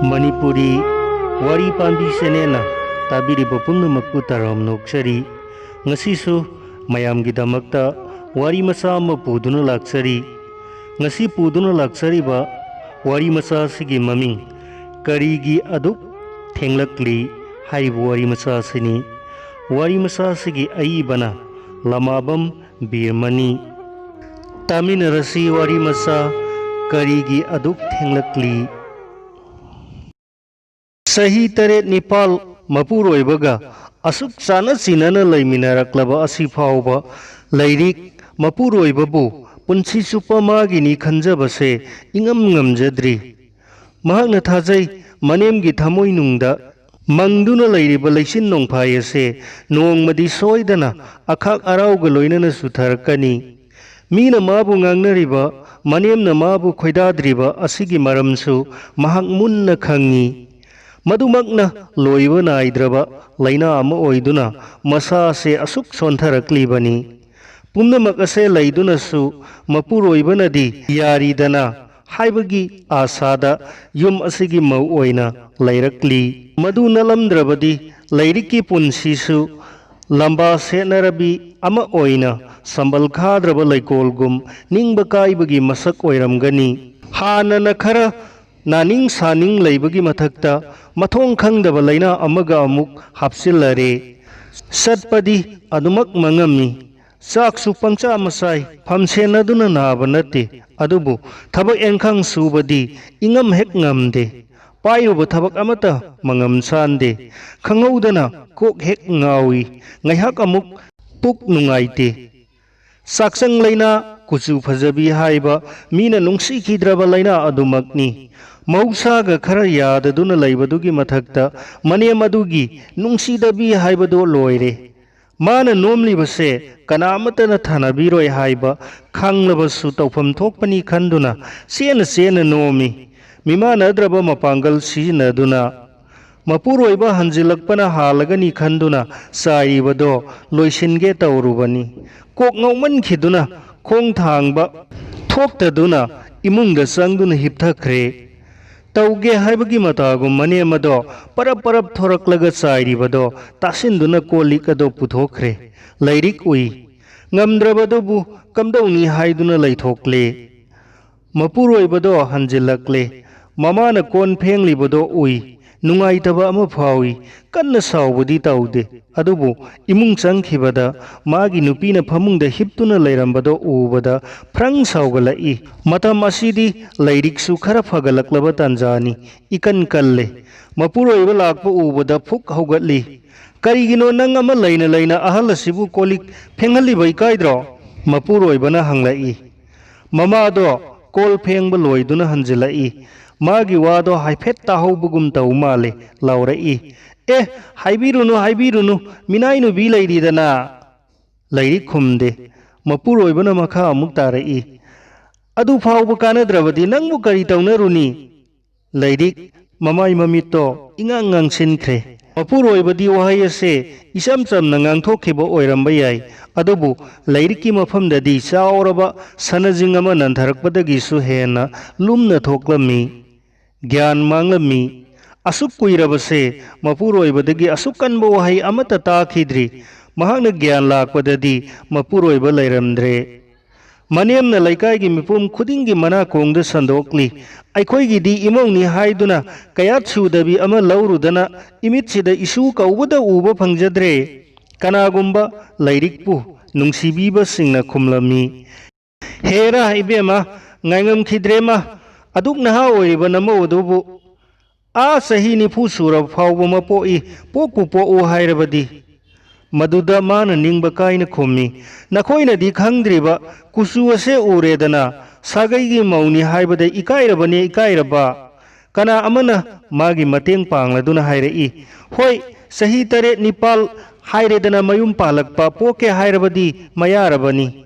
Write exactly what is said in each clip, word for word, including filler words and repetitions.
ꯃꯅꯤꯄꯨꯔꯤ ꯋꯥꯔꯤ ꯄꯥꯝꯕꯤ ꯆꯦꯅꯦꯜꯅ ꯇꯥꯕꯤꯔꯤꯕ ꯄꯨꯝꯅꯃꯛꯄꯨ ꯇꯔꯥꯝꯅ ꯑꯣꯛꯆꯔꯤ꯫ ꯉꯁꯤꯁꯨ ꯃꯌꯥꯝꯒꯤꯗꯃꯛꯇ ꯋꯥꯔꯤ ꯃꯆꯥ ꯑꯃ ꯄꯨꯗꯨꯅ ꯂꯥꯛꯆꯔꯤ꯫ ꯉꯁꯤ ꯄꯨꯗꯨꯅ ꯂꯥꯛꯆꯔꯤꯕ ꯋꯥꯔꯤ ꯃꯆꯥ ꯑꯁꯤꯒꯤ ꯃꯃꯤꯡ "ꯀꯔꯤꯒꯤ ꯑꯗꯨꯛ ꯊꯦꯡꯂꯛꯂꯤ" ꯍꯥꯏꯔꯤꯕ ꯋꯥꯔꯤ ꯃꯆꯥ ꯑꯁꯤꯅꯤ꯫ ꯋꯥꯔꯤ ꯃꯆꯥ ꯑꯁꯤꯒꯤ ꯑꯏꯕꯅ ꯂꯃꯥꯕꯝ ꯕꯤꯔꯃꯅꯤ꯫ ꯇꯥꯃꯤꯟꯅꯔꯁꯤ ꯋꯥꯔꯤ ꯃꯆꯥ "ꯀꯔꯤꯒꯤ ꯑꯗꯨꯛ ꯊꯦꯡꯂꯛꯂꯤ"꯫ ꯆꯍꯤ ꯇꯔꯦꯠ ꯅꯤꯄꯥꯜ ꯃꯄꯨꯔꯣꯏꯕꯒ ꯑꯁꯨꯛ ꯆꯥꯅ ꯆꯤꯟꯅꯅ ꯂꯩꯃꯤꯟꯅꯔꯛꯂꯕ ꯑꯁꯤ ꯐꯥꯎꯕ ꯂꯥꯏꯔꯤꯛ ꯃꯄꯨꯔꯣꯏꯕꯕꯨ ꯄꯨꯟꯁꯤ ꯆꯨꯞꯄ ꯃꯥꯒꯤꯅꯤ ꯈꯟꯖꯕꯁꯦ ꯏꯉꯝ ꯉꯝꯖꯗ꯭ꯔꯤ꯫ ꯃꯍꯥꯛꯅ ꯊꯥꯖꯩ, ꯃꯅꯦꯝꯒꯤ ꯊꯃꯣꯏꯅꯨꯡꯗ ꯃꯪꯗꯨꯅ ꯂꯩꯔꯤꯕ ꯂꯩꯆꯤꯟ ꯅꯣꯡꯐꯥꯏ ꯑꯁꯦ ꯅꯣꯡꯃꯗꯤ ꯁꯣꯏꯗꯅ ꯑꯈꯥꯛ ꯑꯔꯥꯎꯒ ꯂꯣꯏꯅꯅ ꯆꯨꯊꯔꯛꯀꯅꯤ꯫ ꯃꯤꯅ ꯃꯥꯕꯨ ꯉꯥꯡꯅꯔꯤꯕ, ꯃꯅꯦꯝꯅ ꯃꯥꯕꯨ ꯈꯣꯏꯗꯥꯗ꯭ꯔꯤꯕ ꯑꯁꯤꯒꯤ ꯃꯔꯝꯁꯨ ꯃꯍꯥꯛ ꯃꯨꯟꯅ ꯈꯪꯏ꯫ ꯃꯗꯨꯃꯛꯅ ꯂꯣꯏꯕ ꯅꯥꯏꯗ꯭ꯔꯕ ꯂꯥꯏꯅꯥ ꯑꯃ ꯑꯣꯏꯗꯨꯅ ꯃꯁꯥꯁꯦ ꯑꯁꯨꯛ ꯁꯣꯟꯊꯔꯛꯂꯤꯕꯅꯤ꯫ ꯄꯨꯝꯅꯃꯛ ꯑꯁꯦ ꯂꯩꯗꯨꯅꯁꯨ ꯃꯄꯨꯔꯣꯏꯕꯅꯗꯤ ꯌꯥꯔꯤꯗꯅ ꯍꯥꯏꯕꯒꯤ ꯑꯥꯁꯥꯗ ꯌꯨꯝ ꯑꯁꯤꯒꯤ ꯃꯧ ꯑꯣꯏꯅ ꯂꯩꯔꯛꯂꯤ꯫ ꯃꯗꯨ ꯅꯠꯂꯝꯗ꯭ꯔꯕꯗꯤ ꯂꯥꯏꯔꯤꯛꯀꯤ ꯄꯨꯟꯁꯤꯁꯨ ꯂꯝꯕꯥ ꯁꯦꯠꯅꯔꯕꯤ ꯑꯃ ꯑꯣꯏꯅ ꯁꯝꯕꯜ ꯈꯥꯗ꯭ꯔꯕ ꯂꯩꯀꯣꯜꯒꯨꯝ ꯅꯤꯡꯕ ꯀꯥꯏꯕꯒꯤ ꯃꯁꯛ ꯑꯣꯏꯔꯝꯒꯅꯤ꯫ ꯍꯥꯟꯅꯅ ꯈꯔ ꯅꯥꯅꯤꯡ ꯁꯥꯅꯤꯡ ꯂꯩꯕꯒꯤ ꯃꯊꯛꯇ ꯃꯊꯣꯡ ꯈꯪꯗꯕ ꯂꯥꯏꯅꯥ ꯑꯃꯒ ꯑꯃꯨꯛ ꯍꯥꯞꯆꯤꯜꯂꯔꯦ꯫ ꯆꯠꯄꯗꯤ ꯑꯗꯨꯃꯛ ꯃꯉꯝꯃꯤ꯫ ꯆꯥꯛꯁꯨ ꯄꯪꯆꯥ ꯃꯆꯥꯏ, ꯐꯝ ꯁꯦꯟꯅꯗꯨꯅ ꯅꯥꯕ ꯅꯠꯇꯦ, ꯑꯗꯨꯕꯨ ꯊꯕꯛ ꯑꯦꯟꯈꯥꯡ ꯁꯨꯕꯗꯤ ꯏꯉꯝ ꯍꯦꯛ ꯉꯝꯗꯦ꯫ ꯄꯥꯏꯔꯨꯕ ꯊꯕꯛ ꯑꯃꯠꯇ ꯃꯉꯝ ꯆꯥꯟꯗꯦ꯫ ꯈꯪꯍꯧꯗꯅ ꯀꯣꯛ ꯍꯦꯛ ꯉꯥꯎꯏ, ꯉꯥꯏꯍꯥꯛ ꯑꯃꯨꯛ ꯄꯨꯛ ꯅꯨꯡꯉꯥꯏꯇꯦ꯫ ꯆꯥꯛꯆꯪ ꯂꯥꯏꯅꯥ, ꯀꯨꯆꯨ ꯐꯖꯕꯤ ꯍꯥꯏꯕ ꯃꯤꯅ ꯅꯨꯡꯁꯤꯈꯤꯗ꯭ꯔꯕ ꯂꯥꯏꯅꯥ ꯑꯗꯨꯃꯛꯅꯤ꯫ ꯃꯍꯧꯁꯥꯒ ꯈꯔ ꯌꯥꯗꯗꯨꯅ ꯂꯩꯕꯗꯨꯒꯤ ꯃꯊꯛꯇ ꯃꯅꯦꯝ ꯑꯗꯨꯒꯤ ꯅꯨꯡꯁꯤꯗꯕꯤ ꯍꯥꯏꯕꯗꯨ ꯂꯣꯏꯔꯦ꯫ ꯃꯥꯅ ꯅꯣꯝꯂꯤꯕꯁꯦ ꯀꯅꯥ ꯑꯃꯠꯇꯅ ꯊꯥꯅꯕꯤꯔꯣꯏ ꯍꯥꯏꯕ ꯈꯪꯂꯕꯁꯨ ꯇꯧꯐꯝ ꯊꯣꯛꯄꯅꯤ ꯈꯟꯗꯨꯅ ꯆꯦꯟꯅ ꯆꯦꯟꯅ ꯅꯣꯝꯃꯤ꯫ ꯃꯤꯃꯥꯟꯅꯗ꯭ꯔꯕ ꯃꯄꯥꯡꯒꯜ ꯁꯤꯖꯤꯟꯅꯗꯨꯅ ꯃꯄꯨꯔꯣꯏꯕ ꯍꯟꯖꯤꯜꯂꯛꯄꯅ ꯍꯥꯜꯂꯒꯅꯤ ꯈꯟꯗꯨꯅ ꯆꯥꯏꯔꯤꯕꯗꯣ ꯂꯣꯏꯁꯤꯟꯒꯦ ꯇꯧꯔꯨꯕꯅꯤ꯫ ꯀꯣꯛ ꯉꯥꯎꯃꯟꯈꯤꯗꯨꯅ ꯈꯣꯡ ꯊꯥꯡꯕ ꯊꯣꯛꯇꯗꯨꯅ ꯏꯃꯨꯡꯗ ꯆꯪꯗꯨꯅ ꯍꯤꯞꯊꯈ꯭ꯔꯦ꯫ ꯇꯧꯒꯦ ꯍꯥꯏꯕꯒꯤ ꯃꯇꯥꯒꯨꯝ ꯃꯅꯦꯝ ꯑꯗꯣ ꯄꯔꯞ ꯄꯔꯞ ꯊꯣꯔꯛꯂꯒ ꯆꯥꯏꯔꯤꯕꯗꯣ ꯇꯥꯁꯤꯟꯗꯨꯅ ꯀꯣꯜ ꯂꯤꯛ ꯑꯗꯣ ꯄꯨꯊꯣꯛꯈ꯭ꯔꯦ꯫ ꯂꯥꯏꯔꯤꯛ ꯎꯏ꯫ ꯉꯝꯗ꯭ꯔꯕꯗꯨꯕꯨ ꯀꯝꯗꯧꯅꯤ ꯍꯥꯏꯗꯨꯅ ꯂꯩꯊꯣꯛꯂꯦ꯫ ꯃꯄꯨꯔꯣꯏꯕꯗꯣ ꯍꯟꯖꯤꯜꯂꯛꯂꯦ꯫ ꯃꯃꯥꯅ ꯀꯣꯟ ꯐꯦꯡꯂꯤꯕꯗꯣ ꯎꯏ꯫ ꯅꯨꯡꯉꯥꯏꯇꯕ ꯑꯃ ꯐꯥꯎꯏ꯫ ꯀꯟꯅ ꯁꯥꯎꯕꯗꯤ ꯇꯧꯗꯦ꯫ ꯑꯗꯨꯕꯨ ꯏꯃꯨꯡ ꯆꯪꯈꯤꯕꯗ ꯃꯥꯒꯤ ꯅꯨꯄꯤꯅ ꯐꯃꯨꯡꯗ ꯍꯤꯞꯇꯨꯅ ꯂꯩꯔꯝꯕꯗꯣ ꯎꯕꯗ ꯐ꯭ꯔꯪ ꯁꯥꯎꯒꯠꯂꯛꯏ꯫ ꯃꯇꯝ ꯑꯁꯤꯗꯤ ꯂꯥꯏꯔꯤꯛꯁꯨ ꯈꯔ ꯐꯒꯠꯂꯛꯂꯕ ꯇꯥꯟꯖꯥꯅꯤ꯫ ꯏꯀꯟ ꯀꯜꯂꯦ꯫ ꯃꯄꯨꯔꯣꯏꯕ ꯂꯥꯛꯄ ꯎꯕꯗ ꯐꯨꯛ ꯍꯧꯒꯠꯂꯤ꯫ "ꯀꯔꯤꯒꯤꯅꯣ ꯅꯪ ꯑꯃ ꯂꯩꯅ ꯂꯩꯅ ꯑꯍꯜ ꯑꯁꯤꯕꯨ ꯀꯣꯜ ꯂꯤꯛ ꯐꯦꯡꯍꯜꯂꯤꯕ ꯏꯀꯥꯏꯗ꯭ꯔꯣ?" ꯃꯄꯨꯔꯣꯏꯕꯅ ꯍꯪꯂꯛꯏ꯫ ꯃꯃꯥꯗꯣ ꯀꯣꯜ ꯐꯦꯡꯕ ꯂꯣꯏꯗꯨꯅ ꯍꯟꯖꯤꯜꯂꯛꯏ꯫ ꯃꯥꯒꯤ ꯋꯥꯗꯣ ꯍꯥꯏꯐꯦꯠ ꯇꯥꯍꯧꯕꯒꯨꯝ ꯇꯧ ꯃꯥꯜꯂꯦ꯫ ꯂꯥꯎꯔꯛꯏ꯫ "ꯑꯦ, ꯍꯥꯏꯕꯤꯔꯨꯅꯨ, ꯍꯥꯏꯕꯤꯔꯨꯅꯨ, ꯃꯤꯅꯥꯏ ꯅꯨꯕꯤ ꯂꯩꯔꯤꯗꯅ!" ꯂꯥꯏꯔꯤꯛ ꯈꯨꯝꯗꯦ꯫ ꯃꯄꯨꯔꯣꯏꯕꯅ ꯃꯈꯥ ꯑꯃꯨꯛ ꯇꯥꯔꯛꯏ꯫ "ꯑꯗꯨ ꯐꯥꯎꯕ ꯀꯥꯟꯅꯗ꯭ꯔꯕꯗꯤ ꯅꯪꯕꯨ ꯀꯔꯤ ꯇꯧꯅꯔꯨꯅꯤ?" ꯂꯥꯏꯔꯤꯛ ꯃꯃꯥꯏ ꯃꯃꯤꯠꯇꯣ ꯏꯉꯥꯡ ꯉꯥꯡꯁꯤꯟꯈ꯭ꯔꯦ꯫ ꯃꯄꯨꯔꯣꯏꯕꯗꯤ ꯋꯥꯍꯩ ꯑꯁꯦ ꯏꯆꯝ ꯆꯝꯅ ꯉꯥꯡꯊꯣꯛꯈꯤꯕ ꯑꯣꯏꯔꯝꯕ ꯌꯥꯏ, ꯑꯗꯨꯕꯨ ꯂꯥꯏꯔꯤꯛꯀꯤ ꯃꯐꯝꯗꯗꯤ ꯆꯥꯎꯔꯕ ꯁꯅꯖꯤꯡ ꯑꯃ ꯅꯟꯊꯔꯛꯄꯗꯒꯤꯁꯨ ꯍꯦꯟꯅ ꯂꯨꯝꯅ ꯊꯣꯛꯂꯝꯃꯤ꯫ ꯒ꯭ꯌꯥꯟ ꯃꯥꯡꯂꯝꯃꯤ꯫ ꯑꯁꯨꯛ ꯀꯨꯏꯔꯕꯁꯦ ꯃꯄꯨꯔꯣꯏꯕꯗꯒꯤ ꯑꯁꯨꯛ ꯀꯟꯕ ꯋꯥꯍꯩ ꯑꯃꯠꯇ ꯇꯥꯈꯤꯗ꯭ꯔꯤ꯫ ꯃꯍꯥꯛꯅ ꯒ꯭ꯌꯥꯟ ꯂꯥꯛꯄꯗꯗꯤ ꯃꯄꯨꯔꯣꯏꯕ ꯂꯩꯔꯝꯗ꯭ꯔꯦ꯫ ꯃꯅꯦꯝꯅ ꯂꯩꯀꯥꯏꯒꯤ ꯃꯤꯄꯨꯝ ꯈꯨꯗꯤꯡꯒꯤ ꯃꯅꯥꯀꯣꯡꯗ ꯁꯟꯗꯣꯛꯂꯤ꯫ "ꯑꯩꯈꯣꯏꯒꯤꯗꯤ ꯏꯃꯧꯅꯤ ꯍꯥꯏꯗꯨꯅ ꯀꯌꯥꯠ ꯁꯨꯗꯕꯤ ꯑꯃ ꯂꯧꯔꯨꯗꯅ ꯏꯃꯤꯠꯁꯤꯗ ꯏꯁꯨ ꯀꯧꯕꯗ ꯎꯕ ꯐꯪꯖꯗ꯭ꯔꯦ"꯫ ꯀꯅꯥꯒꯨꯝꯕ ꯂꯥꯏꯔꯤꯛꯄꯨ ꯅꯨꯡꯁꯤꯕꯤꯕꯁꯤꯡꯅ ꯈꯨꯝꯂꯝꯃꯤ꯫ "ꯍꯦꯔꯥ ꯏꯕꯦꯝꯃ, ꯉꯥꯏꯉꯝꯈꯤꯗ꯭ꯔꯦꯃ, ꯑꯗꯨꯛ ꯅꯍꯥ ꯑꯣꯏꯔꯤꯕ ꯅꯃꯧ ꯑꯗꯨꯕꯨ ꯑꯥ ꯆꯍꯤ ꯅꯤꯐꯨ ꯁꯨꯔꯕ ꯐꯥꯎꯕ ꯃꯄꯣꯛꯏ, ꯄꯣꯛꯄꯨ ꯄꯣꯛꯎ ꯍꯥꯏꯔꯕꯗꯤ"꯫ ꯃꯗꯨꯗ ꯃꯥꯅ ꯅꯤꯡꯕ ꯀꯥꯏꯅ ꯈꯨꯝꯃꯤ, "ꯅꯈꯣꯏꯅꯗꯤ ꯈꯪꯗ꯭ꯔꯤꯕ, ꯀꯨꯆꯨ ꯑꯁꯦ ꯎꯔꯦꯗꯅ, ꯁꯥꯒꯩꯒꯤ ꯃꯧꯅꯤ ꯍꯥꯏꯕꯗ ꯏꯀꯥꯏꯔꯕꯅꯦ ꯏꯀꯥꯏꯔꯕ꯫ ꯀꯅꯥ ꯑꯃꯅ ꯃꯥꯒꯤ ꯃꯇꯦꯡ ꯄꯥꯡꯂꯗꯨꯅ ꯍꯥꯏꯔꯛꯏ, ꯍꯣꯏ, ꯆꯍꯤ ꯇꯔꯦꯠ ꯅꯤꯄꯥꯜ ꯍꯥꯏꯔꯦꯗꯅ ꯃꯌꯨꯝ ꯄꯥꯜꯂꯛꯄ, ꯄꯣꯛꯀꯦ ꯍꯥꯏꯔꯕꯗꯤ ꯃꯌꯥꯔꯕꯅꯤ"꯫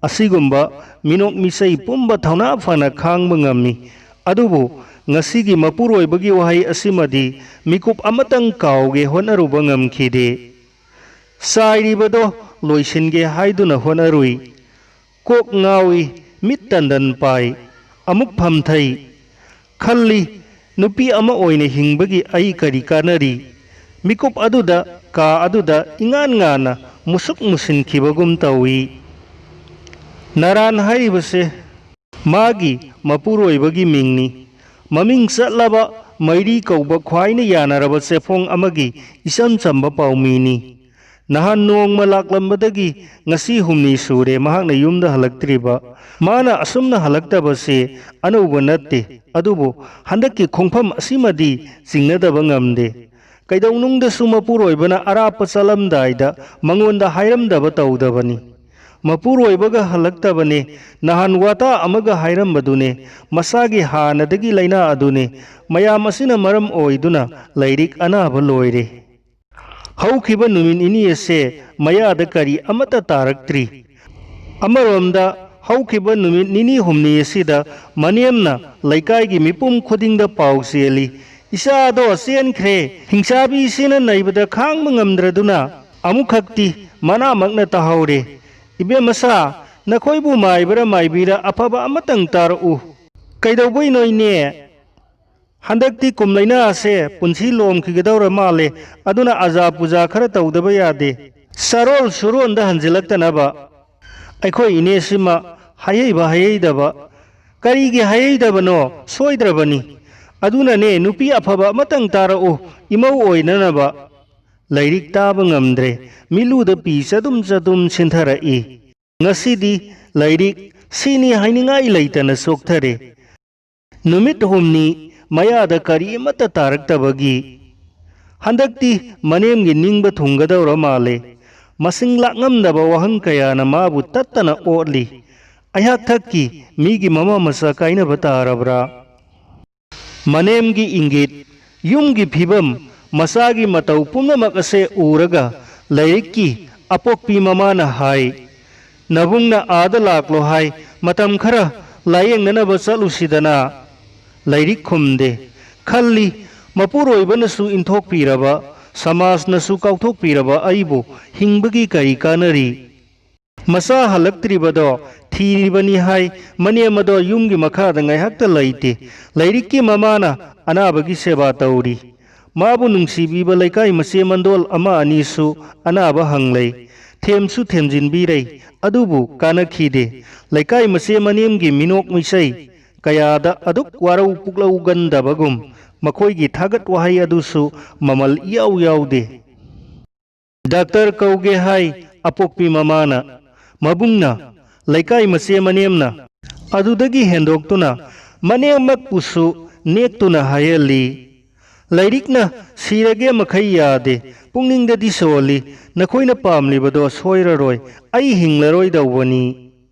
ꯑꯁꯤꯒꯨꯝꯕ ꯃꯤꯅꯣꯛ ꯃꯤꯆꯩ ꯄꯨꯝꯕ ꯊꯧꯅꯥ ꯐꯅ ꯈꯥꯡꯕ ꯉꯝꯃꯤ꯫ ꯑꯗꯨꯕꯨ ꯉꯁꯤꯒꯤ ꯃꯄꯨꯔꯣꯏꯕꯒꯤ ꯋꯥꯍꯩ ꯑꯁꯤꯃꯗꯤ ꯃꯤꯀꯨꯞ ꯑꯃꯇꯪ ꯀꯥꯎꯒꯦ ꯍꯣꯠꯅꯔꯨꯕ ꯉꯝꯈꯤꯗꯦ꯫ ꯆꯥꯏꯔꯤꯕꯗꯣ ꯂꯣꯏꯁꯤꯟꯒꯦ ꯍꯥꯏꯗꯨꯅ ꯍꯣꯠꯅꯔꯨꯏ꯫ ꯀꯣꯛ ꯉꯥꯎꯏ, ꯃꯤꯠ ꯇꯟꯗꯟ ꯄꯥꯏ, ꯑꯃꯨꯛ ꯐꯝꯊꯩ꯫ ꯈꯜꯂꯤ, ꯅꯨꯄꯤ ꯑꯃ ꯑꯣꯏꯅ ꯍꯤꯡꯕꯒꯤ ꯑꯩ ꯀꯔꯤ ꯀꯥꯟꯅꯔꯤ? ꯃꯤꯀꯨꯞ ꯑꯗꯨꯗ ꯀꯥ ꯑꯗꯨꯗ ꯏꯉꯥꯟ ꯉꯥꯟꯅ ꯃꯨꯁꯨꯛ ꯃꯨꯁꯤꯟꯈꯤꯕꯒꯨꯝ ꯇꯧꯏ꯫ ꯅꯔꯥꯟ ꯍꯥꯏꯔꯤꯕꯁꯦ ꯃꯥꯒꯤ ꯃꯄꯨꯔꯣꯏꯕꯒꯤ ꯃꯤꯡꯅꯤ꯫ ꯃꯃꯤꯡ ꯆꯠꯂꯕ ꯃꯩꯔꯤ ꯀꯧꯕ ꯈ꯭ꯋꯥꯏꯅ ꯌꯥꯅꯔꯕ ꯆꯦꯐꯣꯡ ꯑꯃꯒꯤ ꯏꯆꯝ ꯆꯝꯕ ꯄꯥꯎꯃꯤꯅꯤ꯫ ꯅꯍꯥꯟ ꯅꯣꯡꯃ ꯂꯥꯛꯂꯝꯕꯗꯒꯤ ꯉꯁꯤ ꯍꯨꯝꯅꯤ ꯁꯨꯔꯦ ꯃꯍꯥꯛꯅ ꯌꯨꯝꯗ ꯍꯜꯂꯛꯇ꯭ꯔꯤꯕ꯫ ꯃꯥꯅ ꯑꯁꯨꯝꯅ ꯍꯜꯂꯛꯇꯕꯁꯦ ꯑꯅꯧꯕ ꯅꯠꯇꯦ, ꯑꯗꯨꯕꯨ ꯍꯟꯗꯛꯀꯤ ꯈꯣꯡꯐꯝ ꯑꯁꯤꯃꯗꯤ ꯆꯤꯡꯅꯗꯕ ꯉꯝꯗꯦ꯫ ꯀꯩꯗꯧꯅꯨꯡꯗꯁꯨ ꯃꯄꯨꯔꯣꯏꯕꯅ ꯑꯔꯥꯞꯄ ꯆꯠꯂꯝꯗꯥꯏꯗ ꯃꯉꯣꯟꯗ ꯍꯥꯏꯔꯝꯗꯕ ꯇꯧꯗꯕꯅꯤ꯫ ꯃꯄꯨꯔꯣꯏꯕꯒ ꯍꯜꯂꯛꯇꯕꯅꯦ, ꯅꯍꯥꯟ ꯋꯥꯇꯥ ꯑꯃꯒ ꯍꯥꯏꯔꯝꯕꯗꯨꯅꯦ, ꯃꯁꯥꯒꯤ ꯍꯥꯟꯅꯗꯒꯤ ꯂꯥꯏꯅꯥ ꯑꯗꯨꯅꯦ, ꯃꯌꯥꯝ ꯑꯁꯤꯅ ꯃꯔꯝ ꯑꯣꯏꯗꯨꯅ ꯂꯥꯏꯔꯤꯛ ꯑꯅꯥꯕ ꯂꯣꯏꯔꯦ꯫ ꯍꯧꯈꯤꯕ ꯅꯨꯃꯤꯠ ꯅꯤꯅꯤ ꯑꯁꯦ ꯃꯌꯥꯗ ꯀꯔꯤ ꯑꯃꯠꯇ ꯇꯥꯔꯛꯇ꯭ꯔꯤ꯫ ꯑꯃꯔꯣꯝꯗ ꯍꯧꯈꯤꯕ ꯅꯨꯃꯤꯠ ꯅꯤꯅꯤ ꯍꯨꯝꯅꯤ ꯑꯁꯤꯗ ꯃꯅꯦꯝꯅ ꯂꯩꯀꯥꯏꯒꯤ ꯃꯤꯄꯨꯝ ꯈꯨꯗꯤꯡꯗ ꯄꯥꯎ ꯆꯦꯜꯂꯤ, "ꯏꯆꯥꯗꯣ ꯆꯦꯟꯈ꯭ꯔꯦ, ꯍꯤꯡꯆꯥꯕꯤꯁꯤꯅ ꯅꯩꯕꯗ ꯈꯥꯡꯕ ꯉꯝꯗ꯭ꯔꯗꯨꯅ ꯑꯃꯨꯛꯈꯛꯇꯤ ꯃꯅꯥꯃꯛꯅ ꯇꯥꯍꯧꯔꯦ꯫ ꯏꯕꯦꯝꯃꯁꯥ, ꯅꯈꯣꯏꯕꯨ ꯃꯥꯏꯕꯔ ꯃꯥꯏꯕꯤꯔ ꯑꯐꯕ ꯑꯃꯇꯪ ꯇꯥꯔꯛꯎ꯫ ꯀꯩꯗꯧꯕꯩꯅꯣ ꯏꯅꯦ? ꯍꯟꯗꯛꯇꯤ ꯀꯨꯝ ꯂꯥꯏꯅꯥ ꯑꯁꯦ ꯄꯨꯟꯁꯤ ꯂꯣꯝꯈꯤꯒꯗꯧꯔ ꯃꯥꯜꯂꯦ, ꯑꯗꯨꯅ ꯑꯖꯥ ꯄꯨꯖꯥ ꯈꯔ ꯇꯧꯗꯕ ꯌꯥꯗꯦ꯫ ꯆꯥꯔꯣꯜ ꯁꯨꯔꯣꯟꯗ ꯍꯟꯖꯤꯜꯂꯛꯇꯅꯕ꯫ ꯑꯩꯈꯣꯏ ꯏꯅꯦꯁꯤꯃ ꯍꯥꯏꯍꯩꯕ ꯍꯥꯏꯍꯩꯗꯕ꯫ ꯀꯔꯤꯒꯤ ꯍꯥꯏꯍꯩꯗꯕꯅꯣ? ꯁꯣꯏꯗ꯭ꯔꯕꯅꯤ꯫ ꯑꯗꯨꯅꯅꯦ, ꯅꯨꯄꯤ ꯑꯐꯕ ꯑꯃꯇꯪ ꯇꯥꯔꯛꯎ, ꯏꯃꯧ ꯑꯣꯏꯅꯅꯕ꯫" ꯂꯥꯏꯔꯤꯛ ꯇꯥꯕ ꯉꯝꯗ꯭ꯔꯦ꯫ ꯃꯤꯠꯂꯨꯗ ꯄꯤ ꯆꯗꯨꯝ ꯆꯗꯨꯝ ꯁꯤꯟꯊꯔꯛꯏ꯫ ꯉꯁꯤꯗꯤ ꯂꯥꯏꯔꯤꯛ ꯁꯤꯅꯤ ꯍꯥꯏꯅꯤꯡꯉꯥꯏ ꯂꯩꯇꯅ ꯆꯣꯛꯊꯔꯦ꯫ ꯅꯨꯃꯤꯠ ꯍꯨꯝꯅꯤ ꯃꯌꯥꯗ ꯀꯔꯤ ꯑꯃꯠꯇ ꯇꯥꯔꯛꯇꯕꯒꯤ ꯍꯟꯗꯛꯇꯤ ꯃꯅꯦꯝꯒꯤ ꯅꯤꯡꯕ ꯊꯨꯡꯒꯗꯧꯔ ꯃꯥꯜꯂꯦ꯫ ꯃꯁꯤꯡ ꯂꯥꯛꯉꯝꯗꯕ ꯋꯥꯍꯪ ꯀꯌꯥꯅ ꯃꯥꯕꯨ ꯇꯠꯇꯅ ꯑꯣꯠꯂꯤ꯫ ꯑꯩꯍꯥꯛ ꯊꯛꯀꯤ ꯃꯤꯒꯤ ꯃꯃꯥ ꯃꯆꯥ ꯀꯥꯏꯅꯕ ꯇꯥꯔꯕ꯭ꯔꯥ? ꯃꯅꯦꯝꯒꯤ ꯏꯪꯒꯤꯠ, ꯌꯨꯝꯒꯤ ꯐꯤꯕꯝ, ꯃꯆꯥꯒꯤ ꯃꯇꯧ ꯄꯨꯝꯅꯃꯛ ꯑꯁꯦ ꯎꯔꯒ ꯂꯥꯏꯔꯤꯛꯀꯤ ꯑꯄꯣꯛꯄꯤ ꯃꯃꯥꯅ ꯍꯥꯏ, "ꯅꯕꯨꯡꯅ ꯑꯥꯗ ꯂꯥꯛꯂꯣ ꯍꯥꯏ, ꯃꯇꯝ ꯈꯔ ꯂꯥꯌꯦꯡꯅꯅꯕ ꯆꯠꯂꯨꯁꯤꯗꯅ꯫" ꯂꯥꯏꯔꯤꯛ ꯈꯨꯝꯗꯦ꯫ ꯈꯜꯂꯤ, ꯃꯄꯨꯔꯣꯏꯕꯅꯁꯨ ꯏꯟꯊꯣꯛꯄꯤꯔꯕ, ꯁꯃꯥꯖꯅꯁꯨ ꯀꯥꯎꯊꯣꯛꯄꯤꯔꯕ ꯑꯩꯕꯨ ꯍꯤꯡꯕꯒꯤ ꯀꯔꯤ ꯀꯥꯟꯅꯔꯤ? ꯃꯆꯥ ꯍꯜꯂꯛꯇ꯭ꯔꯤꯕꯗꯣ ꯊꯤꯔꯤꯕꯅꯤ ꯍꯥꯏ꯫ ꯃꯅꯦꯝ ꯑꯗꯣ ꯌꯨꯝꯒꯤ ꯃꯈꯥꯗ ꯉꯥꯏꯍꯥꯛꯇ ꯂꯩꯇꯦ꯫ ꯂꯩꯔꯤꯛꯀꯤ ꯃꯃꯥꯅ ꯑꯅꯥꯕꯒꯤ ꯁꯦꯕꯥ ꯇꯧꯔꯤ꯫ ꯃꯥꯕꯨ ꯅꯨꯡꯁꯤꯕꯤꯕ ꯂꯩꯀꯥꯏ ꯃꯆꯦ ꯃꯟꯗꯣꯜ ꯑꯃ ꯑꯅꯤꯁꯨ ꯑꯅꯥꯕ ꯍꯪꯂꯩ꯫ ꯊꯦꯝꯁꯨ ꯊꯦꯝꯖꯤꯟꯕꯤꯔꯩ꯫ ꯑꯗꯨꯕꯨ ꯀꯥꯟꯅꯈꯤꯗꯦ꯫ ꯂꯩꯀꯥꯏ ꯃꯆꯦ ꯃꯅꯦꯝꯒꯤ ꯃꯤꯅꯣꯛ ꯃꯤꯁꯩ ꯀꯌꯥꯗ ꯑꯗꯨꯛ ꯋꯥꯔꯧ ꯄꯨꯛꯂꯧꯒꯟꯗꯕꯒꯨꯝ ꯃꯈꯣꯏꯒꯤ ꯊꯥꯒꯠ ꯋꯥꯍꯩ ꯑꯗꯨꯁꯨ ꯃꯃꯜ ꯏꯌꯥꯎ ꯌꯥꯎꯗꯦ꯫ "ꯗꯥꯛꯇꯔ ꯀꯧꯒꯦ" ꯍꯥꯏ ꯑꯄꯣꯛꯄꯤ ꯃꯃꯥꯅ꯫ ꯃꯕꯨꯡꯅ, ꯂꯩꯀꯥꯏ ꯃꯆꯦ ꯃꯅꯦꯝꯅ ꯑꯗꯨꯗꯒꯤ ꯍꯦꯟꯗꯣꯛꯇꯨꯅ ꯃꯅꯦꯝꯃꯛꯄꯨꯁꯨ ꯅꯦꯛꯇꯨꯅ ꯍꯥꯏꯍꯜꯂꯤ, "ꯂꯩꯔꯤꯛꯅ ꯁꯤꯔꯒꯦ ꯃꯈꯩ ꯌꯥꯗꯦ, ꯄꯨꯛꯅꯤꯡꯗꯗꯤ ꯁꯣꯜꯂꯤ, ꯅꯈꯣꯏꯅ ꯄꯥꯝꯂꯤꯕꯗꯣ ꯁꯣꯏꯔꯔꯣꯏ, ꯑꯩ ꯍꯤꯡꯂꯔꯣꯏꯗꯧꯕꯅꯤ"꯫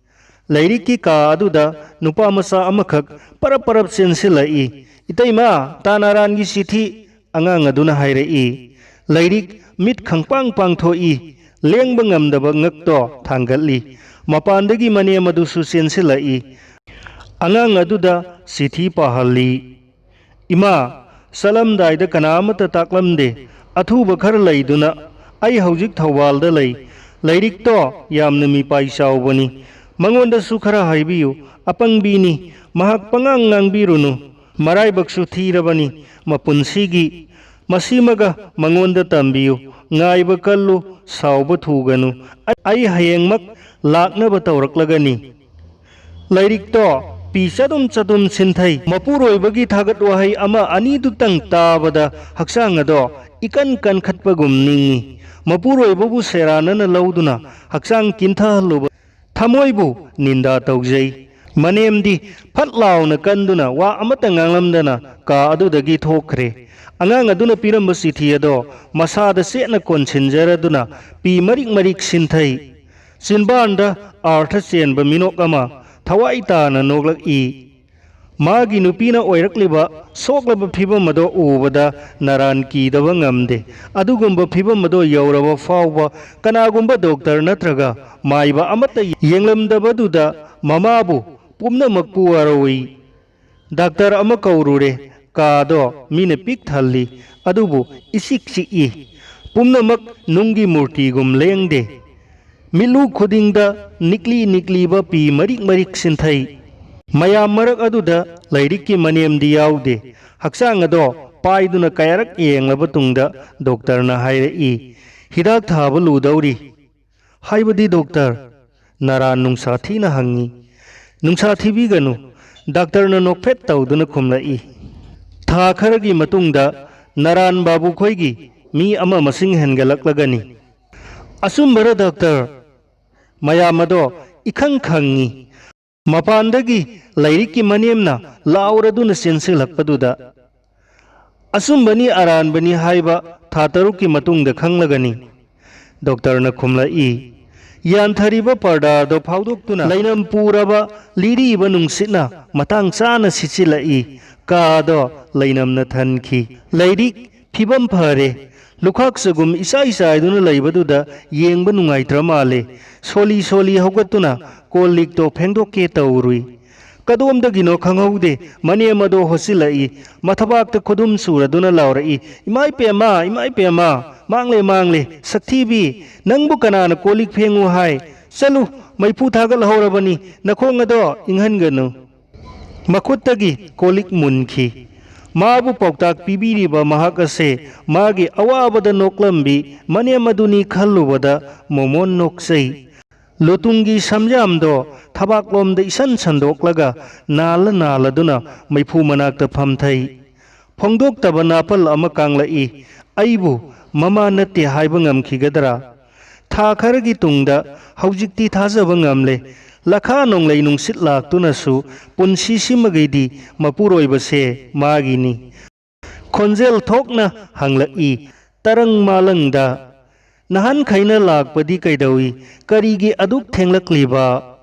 ꯂꯩꯔꯤꯛꯀꯤ ꯀꯥ ꯑꯗꯨꯗ ꯅꯨꯄꯥ ꯃꯆꯥ ꯑꯃꯈꯛ ꯄꯔꯞ ꯄꯔꯞ ꯆꯦꯟꯁꯤꯜꯂꯛꯏ꯫ "ꯏꯇꯩꯃ, ꯇꯥ ꯅꯥꯔꯥꯟꯒꯤ ꯆꯤꯊꯤ!" ꯑꯉꯥꯡ ꯑꯗꯨꯅ ꯍꯥꯏꯔꯛꯏ꯫ ꯂꯩꯔꯤꯛ ꯃꯤꯠ ꯈꯪꯄꯥꯡ ꯄꯥꯡꯊꯣꯛꯏ꯫ ꯂꯦꯡꯕ ꯉꯝꯗꯕ ꯉꯛꯇꯣ ꯊꯥꯡꯒꯠꯂꯤ꯫ ꯃꯄꯥꯟꯗꯒꯤ ꯃꯅꯦꯝ ꯑꯗꯨꯁꯨ ꯆꯦꯟꯁꯤꯜꯂꯛꯏ꯫ ꯑꯉꯥꯡ ꯑꯗꯨꯗ ꯆꯤꯊꯤ ꯄꯥꯍꯜꯂꯤ꯫ "ꯏꯃꯥ, ꯆꯠꯂꯝꯗꯥꯏꯗ ꯀꯅꯥ ꯑꯃꯠꯇ ꯇꯥꯛꯂꯝꯗꯦ꯫ ꯑꯊꯨꯕ ꯈꯔ ꯂꯩꯗꯨꯅ ꯑꯩ ꯍꯧꯖꯤꯛ ꯊꯧꯕꯥꯜꯗ ꯂꯩ꯫ ꯂꯩꯔꯤꯛꯇꯣ ꯌꯥꯝꯅ ꯃꯤꯄꯥꯏ ꯆꯥꯎꯕꯅꯤ꯫ ꯃꯉꯣꯟꯗꯁꯨ ꯈꯔ ꯍꯥꯏꯕꯤꯌꯨ꯫ ꯑꯄꯪꯕꯤꯅꯤ꯫ ꯃꯍꯥꯛ ꯄꯉꯥꯡ ꯉꯥꯡꯕꯤꯔꯨꯅꯨ꯫ ꯃꯔꯥꯏꯕꯛꯁꯨ ꯊꯤꯔꯕꯅꯤ ꯃꯄꯨꯟꯁꯤꯒꯤ꯫ ꯃꯁꯤꯃꯒ ꯃꯉꯣꯟꯗ ꯇꯝꯕꯤꯌꯨ꯫ ꯉꯥꯏꯕ ꯀꯜꯂꯨ, ꯁꯥꯎꯕ ꯊꯨꯒꯅꯨ꯫ ꯑꯩ ꯍꯌꯦꯡꯃꯛ ꯂꯥꯛꯅꯕ ꯇꯧꯔꯛꯂꯒꯅꯤ"꯫ ꯂꯩꯔꯤꯛꯇꯣ ꯄꯤ ꯆꯗꯨꯝ ꯆꯗꯨꯝ ꯁꯤꯟꯊꯩ꯫ ꯃꯄꯨꯔꯣꯏꯕꯒꯤ ꯊꯥꯒꯠ ꯋꯥꯍꯩ ꯑꯃ ꯑꯅꯤꯗꯨꯇꯪ ꯇꯥꯕꯗ ꯍꯛꯆꯥꯡ ꯑꯗꯣ ꯏꯀꯟ ꯀꯟꯈꯠꯄꯒꯨꯝ ꯅꯤꯡꯏ꯫ ꯃꯄꯨꯔꯣꯏꯕꯕꯨ ꯁꯦꯔꯥꯟꯅꯅ ꯂꯧꯗꯨꯅ ꯍꯛꯆꯥꯡ ꯀꯤꯟꯊꯍꯜꯂꯨꯕ ꯊꯃꯣꯏꯕꯨ ꯅꯤꯟꯗꯥ ꯇꯧꯖꯩ꯫ ꯃꯅꯦꯝꯗꯤ ꯐꯠ ꯂꯥꯎꯅ ꯀꯟꯗꯨꯅ ꯋꯥ ꯑꯃꯠꯇ ꯉꯥꯡꯂꯝꯗꯅ ꯀꯥ ꯑꯗꯨꯗꯒꯤ ꯊꯣꯛꯈ꯭ꯔꯦ꯫ ꯑꯉꯥꯡ ꯑꯗꯨꯅ ꯄꯤꯔꯝꯕ ꯆꯤꯊꯤ ꯑꯗꯣ ꯃꯁꯥꯗ ꯆꯦꯠꯅ ꯀꯣꯟꯁꯤꯟꯖꯔꯗꯨꯅ ꯄꯤ ꯃꯔꯤꯛ ꯃꯔꯤꯛ ꯁꯤꯟꯊꯩ꯫ ꯆꯤꯟꯕꯥꯟꯗ ꯑꯥꯔꯊ ꯆꯦꯟꯕ ꯃꯤꯅꯣꯛ ꯑꯃ ꯊꯋꯥꯏ ꯇꯥꯅ ꯅꯣꯛꯂꯛꯏ꯫ ꯃꯥꯒꯤ ꯅꯨꯄꯤꯅ ꯑꯣꯏꯔꯛꯂꯤꯕ ꯁꯣꯛꯂꯕ ꯐꯤꯕꯝ ꯑꯗꯣ ꯎꯕꯗ ꯅꯔꯥꯟ ꯀꯤꯗꯕ ꯉꯝꯗꯦ꯫ ꯑꯗꯨꯒꯨꯝꯕ ꯐꯤꯕꯝ ꯑꯗꯣ ꯌꯧꯔꯕ ꯐꯥꯎꯕ ꯀꯅꯥꯒꯨꯝꯕ ꯗꯣꯛꯇꯔ ꯅꯠꯇ꯭ꯔꯒ ꯃꯥꯏꯕ ꯑꯃꯠꯇ ꯌꯦꯡꯂꯝꯗꯕꯗꯨꯗ ꯃꯃꯥꯕꯨ ꯄꯨꯝꯅꯃꯛꯄꯨ ꯋꯥꯔꯧꯏ꯫ ꯗꯥꯛꯇꯔ ꯑꯃ ꯀꯧꯔꯨꯔꯦ꯫ ꯀꯥꯗꯣ ꯃꯤꯅ ꯄꯤꯛ ꯊꯜꯂꯤ, ꯑꯗꯨꯕꯨ ꯏꯆꯤꯛ ꯆꯤꯛꯏ꯫ ꯄꯨꯝꯅꯃꯛ ꯅꯨꯡꯒꯤ ꯃꯨꯔꯇꯤꯒꯨꯝ ꯂꯦꯡꯗꯦ꯫ ꯃꯤꯠꯂꯨ ꯈꯨꯗꯤꯡꯗ ꯅꯤꯛꯂꯤ ꯅꯤꯛꯂꯤꯕ ꯄꯤ ꯃꯔꯤꯛ ꯃꯔꯤꯛ ꯁꯤꯟꯊꯩ꯫ ꯃꯌꯥꯝ ꯃꯔꯛ ꯑꯗꯨꯗ ꯂꯥꯏꯔꯤꯛꯀꯤ ꯃꯅꯦꯝꯗꯤ ꯌꯥꯎꯗꯦ꯫ ꯍꯛꯆꯥꯡ ꯑꯗꯣ ꯄꯥꯏꯗꯨꯅ ꯀꯌꯥꯔꯛ ꯌꯦꯡꯂꯕ ꯇꯨꯡꯗ ꯗꯣꯛꯇꯔꯅ ꯍꯥꯏꯔꯛꯏ, "ꯍꯤꯗꯥꯛ ꯊꯥꯕ ꯂꯨꯗꯧꯔꯤ꯫" "ꯍꯥꯏꯕꯗꯤ ꯗꯣꯛꯇꯔ?" ꯅꯔꯥꯟ ꯅꯨꯡꯁꯥ ꯊꯤꯅ ꯍꯪꯉꯤ꯫ "ꯅꯨꯡꯁꯥ ꯊꯤꯕꯤꯒꯅꯨ, ꯗꯥꯛꯇꯔꯅ ꯅꯣꯛꯐꯦꯠ ꯇꯧꯗꯨꯅ ꯈꯨꯝꯂꯛꯏ꯫ "ꯊꯥ ꯈꯔꯒꯤ ꯃꯇꯨꯡꯗ ꯅꯔꯥꯟ ꯕꯥꯕꯨꯈꯣꯏꯒꯤ ꯃꯤ ꯑꯃ ꯃꯁꯤꯡ ꯍꯦꯟꯒꯠꯂꯛꯂꯒꯅꯤ꯫" "ꯑꯆꯨꯝꯕꯔ ꯗꯥꯛꯇꯔ?" ꯃꯌꯥꯝ ꯑꯗꯣ ꯏꯈꯪ ꯈꯪꯉꯤ꯫ ꯃꯄꯥꯟꯗꯒꯤ ꯂꯥꯏꯔꯤꯛꯀꯤ ꯃꯅꯦꯝꯅ ꯂꯥꯎꯔꯗꯨꯅ ꯆꯦꯟꯁꯤꯜꯂꯛꯄꯗꯨꯗ, "ꯑꯆꯨꯝꯕꯅꯤ, ꯑꯔꯥꯟꯕꯅꯤ ꯍꯥꯏꯕ ꯊꯥ ꯇꯔꯨꯛꯀꯤ ꯃꯇꯨꯡꯗ ꯈꯪꯂꯒꯅꯤ," ꯗꯣꯛꯇꯔꯅ ꯈꯨꯝꯂꯛꯏ꯫ ꯌꯥꯟꯊꯔꯤꯕ ꯄꯔꯗꯥꯗꯣ ꯐꯥꯎꯗꯣꯛꯇꯨꯅ ꯂꯩꯅꯝ ꯄꯨꯔꯕ ꯂꯤꯔꯤꯕ ꯅꯨꯡꯁꯤꯠꯅ ꯃꯇꯥꯡ ꯆꯥꯅ ꯁꯤꯠꯆꯤꯜꯂꯛꯏ꯫ ꯀꯥꯗꯣ ꯂꯩꯅꯝꯅ ꯊꯟꯈꯤ꯫ ꯂꯥꯏꯔꯤꯛ ꯐꯤꯕꯝ ꯐꯔꯦ꯫ ꯂꯨꯈꯥꯛ ꯆꯒꯨꯝ ꯏꯆꯥꯏ ꯆꯥꯏꯗꯨꯅ ꯂꯩꯕꯗꯨꯗ ꯌꯦꯡꯕ ꯅꯨꯡꯉꯥꯏꯇ꯭ꯔ ꯃꯥꯜꯂꯦ꯫ ꯁꯣꯂꯤ ꯁꯣꯂꯤ ꯍꯧꯒꯠꯇꯨꯅ ꯀꯣꯜ ꯂꯤꯛꯇꯣ ꯐꯦꯡꯗꯣꯛꯀꯦ ꯇꯧꯔꯨꯏ꯫ ꯀꯗꯣꯝꯗꯒꯤꯅꯣ ꯈꯪꯍꯧꯗꯦ, ꯃꯅꯦꯝ ꯑꯗꯣ ꯍꯣꯠꯆꯤꯜꯂꯛꯏ꯫ ꯃꯊꯕꯥꯛꯇ ꯈꯨꯗꯨꯝ ꯁꯨꯔꯗꯨꯅ ꯂꯥꯎꯔꯛꯏ, "ꯏꯃꯥ ꯏꯄꯦꯝꯃ, ꯏꯃꯥ ꯏꯄꯦꯝꯃ, ꯃꯥꯡꯂꯦ, ꯃꯥꯡꯂꯦ, ꯁꯛꯊꯤꯕꯤ, ꯅꯪꯕꯨ ꯀꯅꯥꯅ ꯀꯣꯜ ꯂꯤꯛ ꯐꯦꯡꯉꯨ ꯍꯥꯏ? ꯆꯠꯂꯨ, ꯃꯩꯐꯨ ꯊꯥꯒꯠꯍꯧꯔꯕꯅꯤ, ꯅꯈꯣꯡ ꯑꯗꯣ ꯏꯪꯍꯟꯒꯅꯨ꯫" ꯃꯈꯨꯠꯇꯒꯤ ꯀꯣꯜ ꯂꯤꯛ ꯃꯨꯟꯈꯤ꯫ ꯃꯥꯕꯨ ꯄꯥꯎꯇꯥꯛ ꯄꯤꯕꯤꯔꯤꯕ ꯃꯍꯥꯛ ꯑꯁꯦ ꯃꯥꯒꯤ ꯑꯋꯥꯕꯗ ꯅꯣꯛꯂꯝꯕꯤ ꯃꯅꯦꯝ ꯑꯗꯨꯅꯤ ꯈꯜꯂꯨꯕꯗ ꯃꯣꯃꯣꯟ ꯅꯣꯛꯆꯩ꯫ ꯂꯨꯇꯨꯡꯒꯤ ꯁꯝꯖꯥꯝꯗꯣ ꯊꯕꯥꯛꯂꯣꯝꯗ ꯏꯁꯟ ꯁꯟꯗꯣꯛꯂꯒ ꯅꯥꯜꯂ ꯅꯥꯜꯂꯗꯨꯅ ꯃꯩꯐꯨ ꯃꯅꯥꯛꯇ ꯐꯝꯊꯩ꯫ ꯐꯣꯡꯗꯣꯛꯇꯕ ꯅꯥꯄꯜ ꯑꯃ ꯀꯥꯡꯂꯛꯏ꯫ ꯑꯩꯕꯨ ꯃꯃꯥ ꯅꯠꯇꯦ ꯍꯥꯏꯕ ꯉꯝꯈꯤꯒꯗ꯭ꯔꯥ? ꯊꯥ ꯈꯔꯒꯤ ꯇꯨꯡꯗ ꯍꯧꯖꯤꯛꯇꯤ ꯊꯥꯖꯕ ꯉꯝꯂꯦ꯫ ꯂꯈꯥ ꯅꯣꯡꯂꯩ ꯅꯨꯡꯁꯤꯠ ꯂꯥꯛꯇꯨꯅꯁꯨ ꯄꯨꯟꯁꯤꯁꯤꯃꯒꯤꯗꯤ ꯃꯄꯨꯔꯣꯏꯕꯁꯦ ꯃꯥꯒꯤꯅꯤ꯫ ꯈꯣꯟꯖꯦꯜ ꯊꯣꯛꯅ ꯍꯪꯂꯛꯏ, ꯇꯔꯪ ꯃꯥꯂꯪꯗ, "ꯅꯍꯥꯟꯈꯩꯅ ꯂꯥꯛꯄꯗꯤ ꯀꯩꯗꯧꯏ? ꯀꯔꯤꯒꯤ ꯑꯗꯨꯛ ꯊꯦꯡꯂꯛꯂꯤꯕ?"